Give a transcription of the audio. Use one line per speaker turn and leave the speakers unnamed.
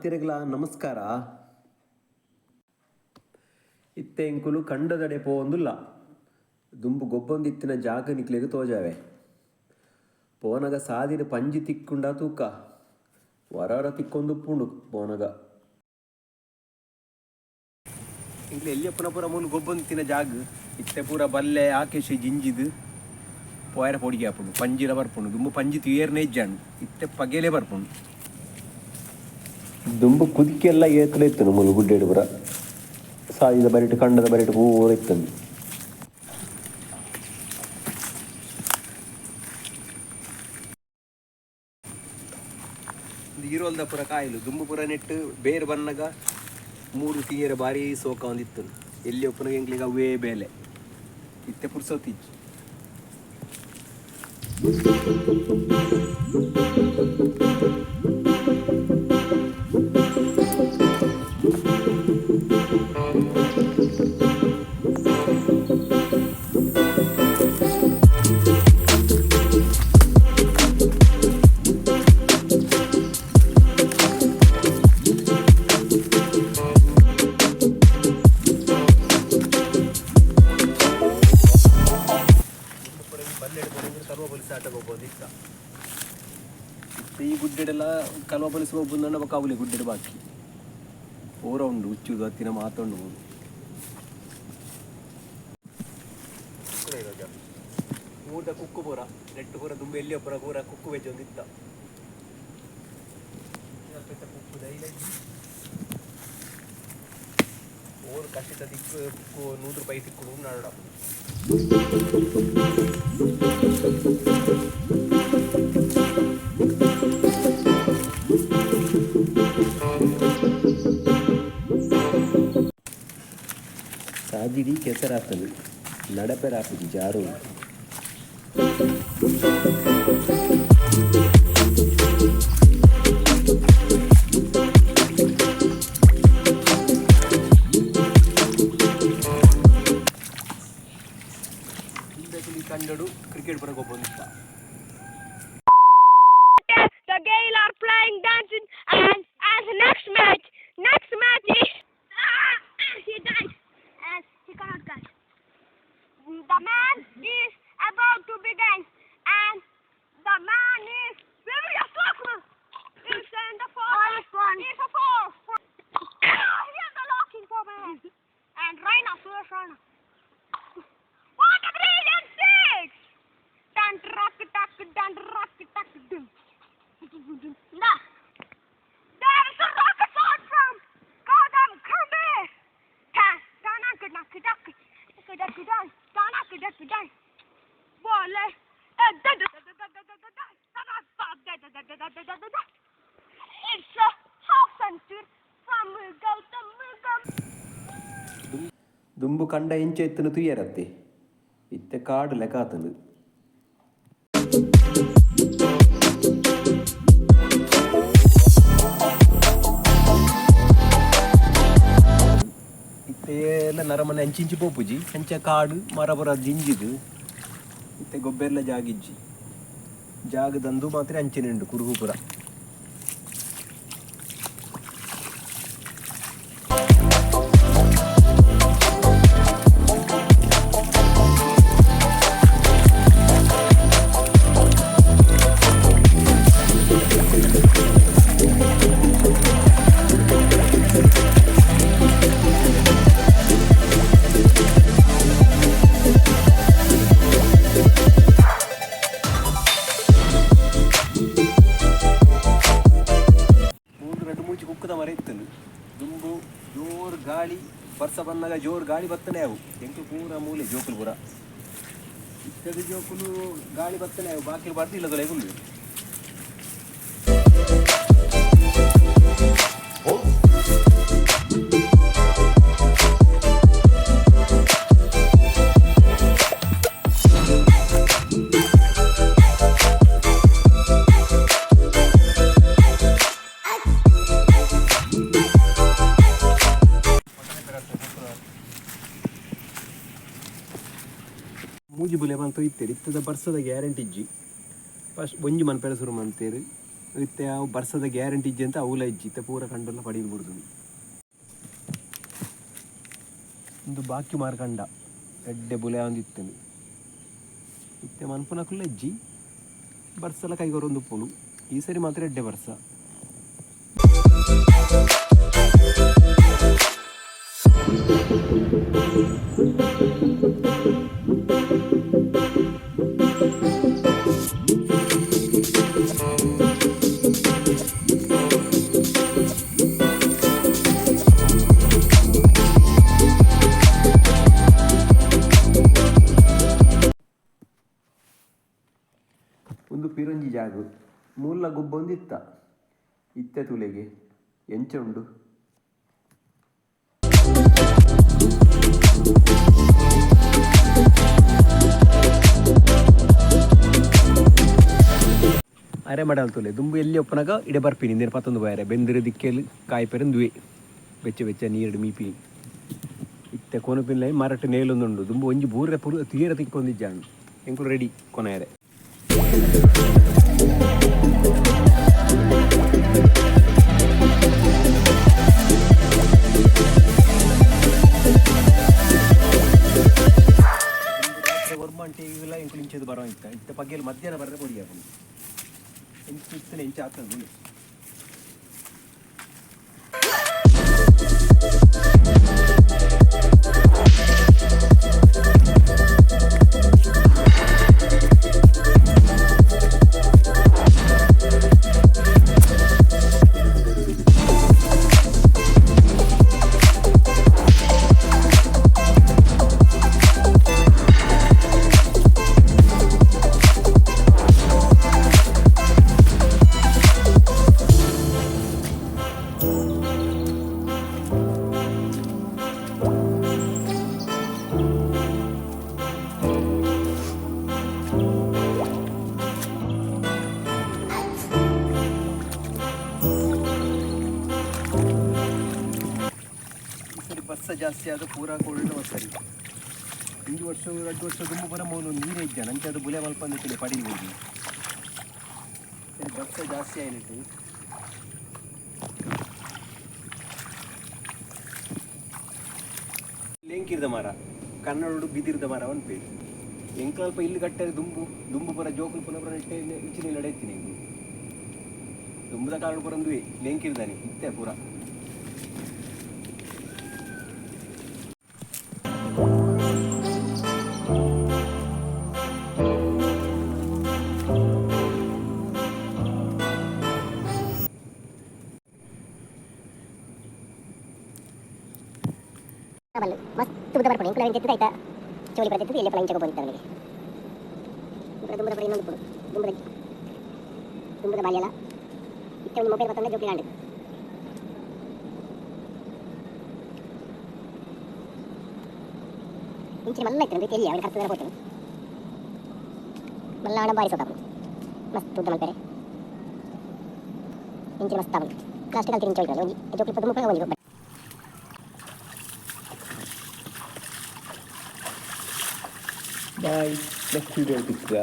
ಮಾತೆರೆಗ್ಲಾ ನಮಸ್ಕಾರ. ಇತ್ತೆ ಎಂಕುಲು ಕಂಡದಡೆ ಪೋವೊಂದುಲ್ಲ. ದುಂಬು ಗೊಬ್ಬೊಂದಿತ್ತಿನ ಜಾಗ ನಿಕ್ಲೆಗ್ ತೋಜಾವೆ. ಪೋನಗ ಸಾದಿಡ್ ಪಂಜಿ ತಿಕ್ಕುಂಡ ತೂಕ. ವರ ವರ ತಿಕ್ಕೊಂದುಪ್ಪುಂಡು ಪೋನಗ. ಎಂಕ್ಲೆ ಎಲ್ಯಪ್ಪುನ ಪೂರ ಮೂಲು ಗೊಬ್ಬೊಂದಿತ್ತಿನ ಜಾಗ. ಇತ್ತೆ ಪೂರ ಬಲ್ಲೆ ಆಕೇಶಿ ಜಿಂಜಿದ್ ಪೋಯರ ಪೊಡಿಗೆ ಆಪುಂಡು. ಪಂಜಿಲ ಬರ್ಪುಂಡು. ದುಂಬು ಪಂಜಿ ತೂಯೆರ್ನೆ ಇಜ್ಜಾಂಡ್. ಇತ್ತೆ ಪಗೆಲೇ ಬರ್ಪುಂಡು. ದುಂಬು ಕುದಿಕೆಲ್ಲ ಏತ್ಲ ಇತ್ತುಂಡು ಮೂಲು ಗುಡ್ಡೆಡ್ ಪೂರ. ಸಾದಿದ ಬರಿಟ್ ಕಂಡದ ಬರಿಟ್ ಪೂರ ಇತ್ತುಂಡು. ಇರೋಲ್ದ ಪೂರ ಕಾಯಿಲು ದುಂಬು ಪೂರ ನೆಟ್ಟು ಬೇರ್ ಬನ್ನಗ ಮೂರು ತೀಯರ ಬಾರಿ ಸೋಕ ಒಂದಿತ್ತು. ಎಲ್ಲಿ ಒಪ್ಪುನಗ ಎಂಕ್ಲೆಗ್ ಅವೇ ಬೇಲೆ. ಇತ್ತೆ ಪುರ್ಸೊತ್ತಿಜ್ಜಿ. ಈ ಗುಡ್ಡೆಡೆಲ್ಲ ಕಲ್ವ ಪೊಲೀಸ್ ಗೊಬ್ಬುಂದು ಬೊಕ್ಕ ಅವುಲೆ ಗುಡ್ಡೆಡ್ ಬಾಕಿ ಪೂರ ಉಂಡು. ಉಚ್ಚುದು ಅತ್ತಿನ ಮಾತ ಉಂಡು ಮೂಲು. ಊರ್ದ ಕುಕ್ಕು ಪೂರ ನೆಟ್ಟು ಪೂರ ದುಂಬು ಎಲ್ಲಿ ಪೂರ ಪೂರ ಕುಕ್ಕು ವೆಜ್ಜೊಂದಿತ್ತ. ಕುಕ್ಕು ದೈಲಜ್ಜಿ ಓರು ಕಶಿತ ದಿಕ್ಕು ಕುಕ್ಕು 100 ರೂಪಾಯಿ ತಿಕ್ಕುಡು ನಾಡ. ಸಾದಿಡಿ ಕೆಸರಾತಂಡು, ನಡಪೆರಾಪುಜಿ, ಜಾರು. ಕಂಡಡು ಕ್ರಿಕೆಟ್ ಪೂರ ಗೊಬ್ಬೊಂದಿತ್ತ.
The Gale are playing, dancing, and the next match is he died and he cannot catch. The man is about to begin, and the man is William Faulkner. It's in the four. It's a four. Here's the locking for man. And Raina, Suresh Raina. What a brilliant six! Dun rock tuck dun rock tuck dun. Nah. There is a rocket shot from Gautam Gambhir. Ta ta na ka na ka duck ka duck dun ta na ka duck dun. Ball eh da da da da da da da da da da da da da da da da da da. It's a half century from Gautam Gambhir.
ದುಂಬು ಕಂಡ ಇಂಚ ಇತ್ತುಂಡು ತೂಯರತ್ತೆ. ಇತ್ತೆ ಕಾಡು ಲೆಕ್ಕ ಆತುಂಡು. ಇತ್ತೆ ಎಲ್ಲ ನರಮನೆ ಅಂಚಿಂಚಿ ಪೋಪುಜಿ. ಅಂಚ ಕಾಡು ಮರ ಪೂರ ದಿಂಜಿದ್ ಇತ್ತೆ ಗೊಬ್ಬೆರ್ಲ ಜಾಗಿಜ್ಜಿ. ಜಾಗ ದಂದು ಮಾತ್ರ ಅಂಚನೆ ಉಂಡು ಕುರುಹು ಪೂರ. ಮೂರು ರಡ್ಡ್ ಮೂಜಿ ಕುಕ್ಕುದ ಮರ ಇತ್ತುಂಡು. ದುಂಬು ಜೋರು ಗಾಳಿ ಬರ್ಸ ಬನ್ನಗ ಜೋರು ಗಾಳಿ ಬತ್ತನೆ ಅವು ಎಂಕು ಪೂರ ಮೂಲೆ ಜೋಕುಲು ಪೂರ. ಇತ್ತದ ಜೋಕುಲು ಗಾಳಿ ಬತ್ತನೆ ಅವು ಬಾಕಿ ಬರ್ದಿಲ್ಲ ತೊಲೆ. ಮೂಜಿ ಬುಲೆ ಮಂತ ಇತ್ತೆರ್. ಇತ್ತದ ಬರ್ಸದ ಗ್ಯಾರಂಟಿ ಇಜ್ಜಿ. ಫಸ್ಟ್ ಒಂಜಿ ಮನ್ಪೆರೆ ಶುರು ಮಂತೇರು. ಇತ್ತೆ ಅವು ಬರ್ಸದ ಗ್ಯಾರಂಟಿ ಇಜ್ಜಿ ಅಂತ ಅವುಲ ಇಜ್ಜಿ. ಇತ್ತೆ ಪೂರ ಕಂಡಲ್ಲ ಪಡೀಲ್ ಬುಡ್ದು. ಒಂದು ಬಾಕಿ ಮಾರ್ಕಂಡ ಎಡ್ಡೆ ಬುಲೆ ಒಂದಿತ್ತು. ಇತ್ತೆ ಮನ್ಪುನಕುಲ್ಲ ಇಜ್ಜಿ, ಬರ್ಸಲ ಕೈಗೊರೊಂದು ಉಪ್ಪುಂಡು. ಈ ಸರಿ ಮಾತ್ರ ಎಡ್ಡೆ ಬರ್ಸ. ಒಂದು ಪಿರೊಂಜಿ ಜಾಗು ಮೂಲ ಗುಬ್ಬೊಂದಿತ್ತ ಇತ್ತೆ ತುಲೆಗೆ ಎಂಚ ಉಂಡು. ಅರೆ ಮಡಲ್ ತುಲೆ ದುಂಬು ಎಲ್ಲಿ ಒಪ್ಪನಾಗ ಇಡೆ ಬರ್ಪಿನಿ ಇಂದಿನ ಪತ್ತೊಂದು ಬಾಯರೆ ಬೆಂದಿರ ದಿಕ್ಕೆಲ್ ಕಾಯ್ಪೆರೆ ದುವೆ ಬೆಚ್ಚ ಬೆಚ್ಚ ನೀರು ಮೀಪಿ. ಇತ್ತೆ ಕೊನಪಿನ್ಲೈ ಮರಟ್ ನೇಲೊಂದುಂಡು. ದುಂಬು ಒಂಜಿ ಬೂರೆ ಪುರು ತೀರ ತಿಕ್ಕೊಂದಿಜ್ಜಾಂಡು. ಎಂಕುಲು ರೆಡಿ ಕೊನೆಯರೆ. ಒರ್ಮಂಟೆ ಇವೆಲ್ಲ ಎಂಕುಲು ಇಂಚೆದು ಬರೋ ಇತ್ತ ಇತ್ತ ಪಗ್ಗೆಲ್ ಮಧ್ಯಾಹ್ನ ಬರ್ರೆ ಪೊಡಿ ಆಪುಂಡು. ಎಂಚ ಇತ್ತನೆ ಎಂಚ ಆತಂದು. ಈ ಸರಿ ಬರ್ಸ ಜಾಸ್ತಿ ಆದ ಪೂರಾ ಕೋಲ್ಡ್ ಸರಿ. ಇಂದು ವರ್ಷ 2 ವರ್ಷ ದುಂಬು ಪೂರ ಮೂಲು ನೀರೇ ಇಜ್ಜ ನಂಚೆ ಅದು ಬುಲೆ ಮಲ್ಪಂದಿತ್ತಿಲ್ಲ ಪಡೀಲ್ ಹೋಗಿ. ಸರಿ ಬರ್ಸ ಜಾಸ್ತಿ ಆಯ್ತು. ಲೇಂಕಿರ್ದ ಮರ ಕನ್ನಡಡು ಬಿದಿರ್ದ ಮರ ಪನ್ಪೇರು. ಎಂಕಲ್ಪ ಇಲ್ಲಿ ಕಟ್ಟರೆ ದುಂಬು ದುಂಬು ಪೂರ ಜೋಕುಲು ಪೂರ ಪೂರ ಇಟ್ಟೆ ಇಂಚಿನ ಲಡೈತೀನಿ. ಎಂಕುಲು ದುಂಬುದ ಕಾರಣ ಪೂರ ಅಂದುವೆ ಲೇಂಕಿರ್ದಾನೆ ಇತ್ತೆ ಪೂರ.
ಬಲ್ಲು ಮಸ್ತ್ ಉದ್ದ ಬರ್ಪುಂಡು. ಎಂಕುಲು ಅವೆನ್ ದೆತ್ತುದು ಐತ ಚೋಲಿ ಪೂರ ದೆತ್ತುದು ಎಲ್ಲೆ ಪೂರ ಇಂಚ ಗೊಬ್ಬೊಂದಿತ್ತ ಅವನಿಗೆ ಪೂರ. ದುಂಬುದ ಪೂರ ಇನ್ನೊಂದು ಉಪ್ಪುಂಡು ದುಂಬುದ ದುಂಬುದ ಬಾಲ್ಯಲ. ಇತ್ತೆ ಒಂಜಿ ಮೊಬೈಲ್ ಪತ್ತೊಂದು ಜೋಕ್ಲೆಗ್ ಆಂಡ್. ಇಂಚಿನ ಮಲ್ಲ ಇತ್ತುಂಡು ತೆಲಿಯ ಅವೆನ್ ಕರ್ತುದರ ಪೋತುಂಡು. ಮಲ್ಲ ಆಂಡ ಬಾರಿ ಸೋಕಾಪುಂಡು. ಮಸ್ತ್ ಉದ್ದ ಮಲ್ಪೆರೆ ಇಂಚಿನ ಮಸ್ತ್ ಆಪುಂಡು. ಲಾಸ್ಟ್ ಕಲ್ತಿನ ಇಂಚ ಒಯ್ಪುನಲ್ಲ ಒಂಜಿ ಜೋಕ್ಲು ಪೂರ ದುಂಬು ಒಂಜಿ.
Bye, next video ಸಿಕ್ಕುವ.